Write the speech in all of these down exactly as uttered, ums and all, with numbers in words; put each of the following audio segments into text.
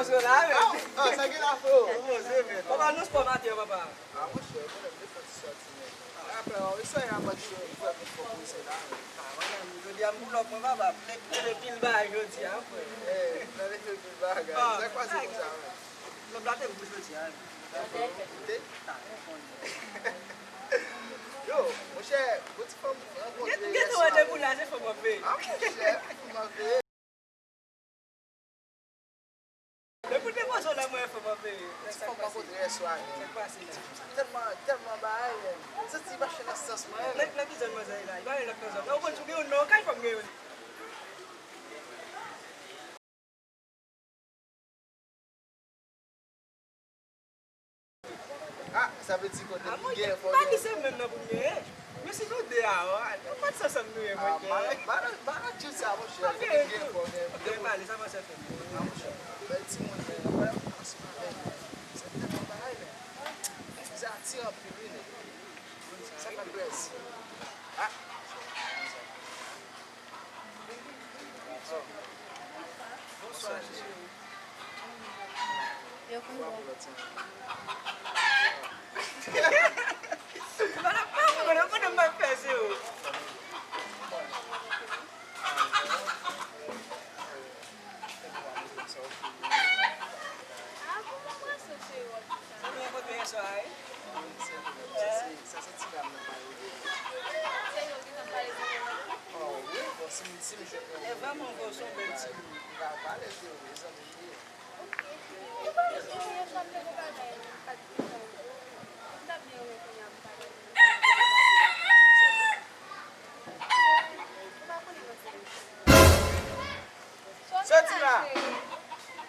Poze la, men. Ah, ah, sa gen la, freo. Poze, men. Papa, nou spò maten an, papa. Ah, monchè, mwen menm, de fwa ti sòti, men. Apre, wi, sa y a, match yo, li vrèman fò poze la, men. Ah, mwen menm, jodi a, m pull up, mwen, papa. M leve pil bagay jodi a, frè. Eh, nan leve pil bagay. Ah, sa k pase konsa, men? Lòt la te gou jodi a, men. Te? Ah, mwen konnen. Yo, monchè, gon ti fanm rankontre yè swa. Gete wè depi la, se fanm an veye. Ah, monchè, fanm an veye. Depi w te poze w la, mwen fè m ap veye. Ti fanm mwen rankontre yè swa, men. Sa k pase la? Tèlman, tèlman bagay, men. M santi mache nan sans mwen, men. Lè, lè ki zòn manzè ye la? Li pa gen lòt nan zòn nan. Ou konn si w gen youn nan, ou kay fè m gen youn. Ah, sa vle di kote ki gen fò gen. Pa di se menm nan pou m genyen. Men si nou de a, nou pa t ansanm nou ye, monchè. Ah, mara, mara, mara, di sa, monchè. Kote ki gen fò gen. Byen pale, sa panse fè. Ah, monchè. Bèl timoun, men, anpil anpil ansanm avè l. Se tèlman bagay, men. Sa atire anpil, wi, nèg. Sa fè m plezi. Ah. Bonswa, mesye. Yo konn bon. Yo konn m ap fè se yo. Ah, pou mwen, mwen sou cheri w ap di sa. Sa nou rankontre yè swa a, wi? Sa se ti dam nan pale de. Se nou ki t ap pale de mwen. Oh, wi, bon, si m, si m jwenn yon. E vrèman, bon, se yon bèl ti moun. M ka pale de ou, mezanmi, wi. Ok, ok. Ou pa, e, yè swa m te gon bagay, m pa t gen tan. M t ap byen renmen kounye a pou m pale de ou. Ou pa konnen mwen se yon Soti la!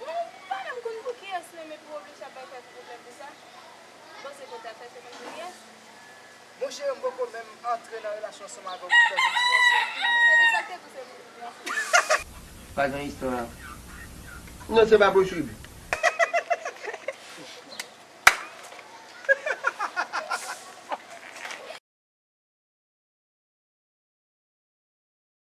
Ou pa menm konn pou kiyès menm epi w oblije ap bay tèt ou pwoblèm pou sa? Bon, se pou tèt ou, se konn pou kiyès? Monchè, m poko menm antre nan relasyon ansanm avè w pou fè piti konsèy. Ebyen, sa k te tou se pou piti konsèy. Pa gen istwa la. Non, se pa posib.